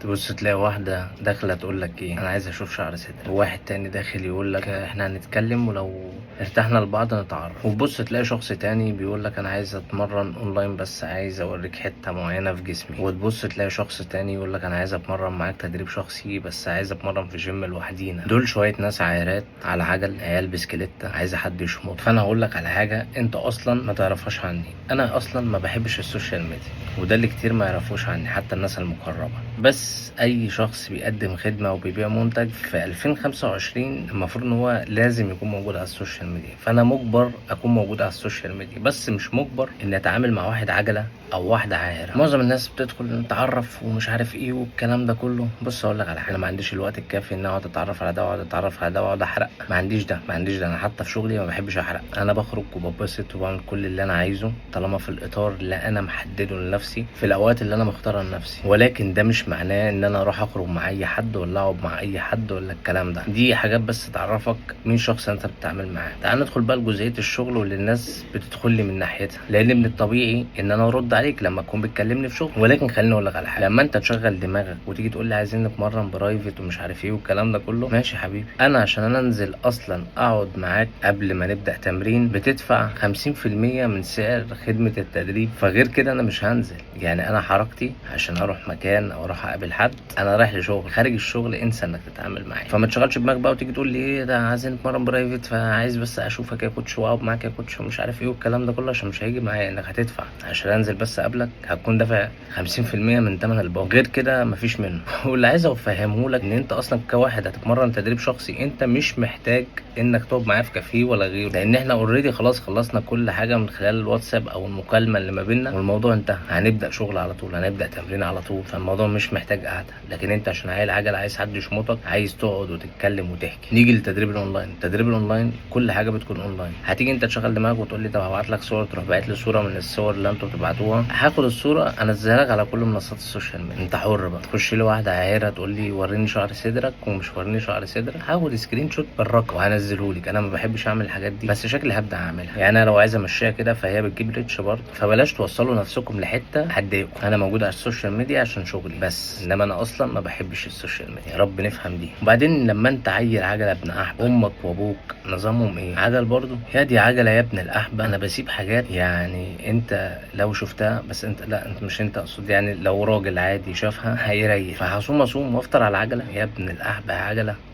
تبص تلاقي واحدة داخلة تقول لك ايه، انا عايز اشوف شعر صدري، وواحد تاني داخل يقول لك احنا هنتكلم ولو ارتحنا لبعض نتعرف، وتبص تلاقي شخص تاني بيقول لك انا عايز اتمرن اونلاين بس عايز اوريك حتة معينة في جسمي، وتبص تلاقي شخص تاني يقول لك انا عايز اتمرن معاك تدريب شخصي بس عايز اتمرن في جيم لوحدينا. دول شوية ناس عايرات على عجل، عيال بسكليتة عايزة حد يشمط. فانا هقول لك على حاجة انت اصلا ما تعرفهاش عني، انا اصلا ما بحبش ال social media، وده اللي كتير ما يعرفوش عني حتى الناس المقربة. بس اي شخص بيقدم خدمة وبيبيع منتج في 2025 المفروض ان هو لازم يكون موجود على ال social media، فانا مجبر اكون موجود على ال social media، بس مش مجبر ان اتعامل مع واحد عجلة او واحدة عاهرة. معظم الناس بتدخل نتعرف ومش عارف ايه والكلام ده كله. بص اقول لك على حاجة، انا ما عنديش الوقت الكافي ان اقعد اتعرف على ده واقعد اتعرف على ده واقعد احرق، ما عنديش ده ما عنديش ده. انا حتى في شغلي ما بحبش احرق، انا بخرج وببسط وبعمل كل اللي انا عايزه طالما في الاطار اللي انا محددة لنفسي في الاوقات اللي انا مختارها لنفسي، ولكن ده مش معناه ان انا اروح اخرج مع اي حد ولا اقعد مع اي حد ولا الكلام ده. دي حاجات بس تعرفك مين شخص انت بتتعامل معاه. تعال ندخل بقى لجزئيه الشغل واللي الناس بتدخل لي من ناحيتها، لان من الطبيعي ان انا ارد عليك لما تكون بتكلمني في شغل، ولكن خليني اقول لك على حاجة، لما انت تشغل دماغك وتيجي تقول لي عايزين نتمرن private ومش عارف ايه والكلام ده كله، ماشي يا حبيبي، انا عشان انا انزل اصلا اقعد معاك قبل ما نبدا تمرين بتدفع 50% من سعر خدمة التدريب، فغير كده انا مش هنزل. يعني انا حركتي عشان اروح مكان او اروح اقابل حد، انا رايح لشغل، خارج الشغل انسى انك تتعامل معايا. فما تشغلش دماغك بقى وتيجي تقول لي ايه ده عايزين نتمرن private فعايز بس اشوفك يا coach واقعد معاك يا coach ومش عارف ايه والكلام ده كله، عشان مش هيجي معايا انك هتدفع عشان انزل بس اقابلك، هتكون دافع 50% من ثمن الباقه، غير كده مفيش منه. واللي عايز افهمه لك ان انت اصلا كواحد هتتمرن تدريب شخصي انت مش محتاج انك تقعد معايا في كافيه ولا غيره، لان احنا already خلاص خلصنا كل حاجة من خلال الواتساب او المكالمة اللي ما بيننا والموضوع انتهى، هنبدا شغل على طول، هنبدا تمرين على طول، فالموضوع مش محتاج قعدة. لكن انت عشان عيل عجل عايز حد يشمطك، عايز تقعد وتتكلم وتحكي. نيجي للتدريب الاونلاين. التدريب الاونلاين كل حاجة بتكون اونلاين. هتيجي انت تشغل دماغك وتقول لي طب هبعت لك صوره، تروح باعت لي صوره من الصور اللي انتوا بتبعتوها، هاخد الصورة انزلها لك على كل منصات ال social media، انت حر بقى. تخش لي واحدة عاهره تقول لي وريني شعر صدرك ومش وريني شعر صدرك، هاخد screenshot بالرقم وهنزله لك. انا ما بحبش اعمل الحاجات دي بس شكلي هبدا اعملها، يعني انا لو عايز امشيها كده فهي بتجيب reach برضه، فبلاش توصلوا نفسكم لحته هتضايقكم. انا موجود على ال social media عشان شغلي بس، انما انا اصلا ما بحبش ال social media، يا رب نفهم دي. وبعدين لما انت عيل عجله ابن احبه، امك وابوك نظامهم ايه؟ عجل برضه يا دي عجله يا ابن الاحبة. انا بسيب حاجات يعني انت لو شفتها بس انت لا انت مش انت اقصد، يعني لو راجل عادي شافها هيريح، فهصوم اصوم وافطر على العجلة يا ابن الاحبة عجله.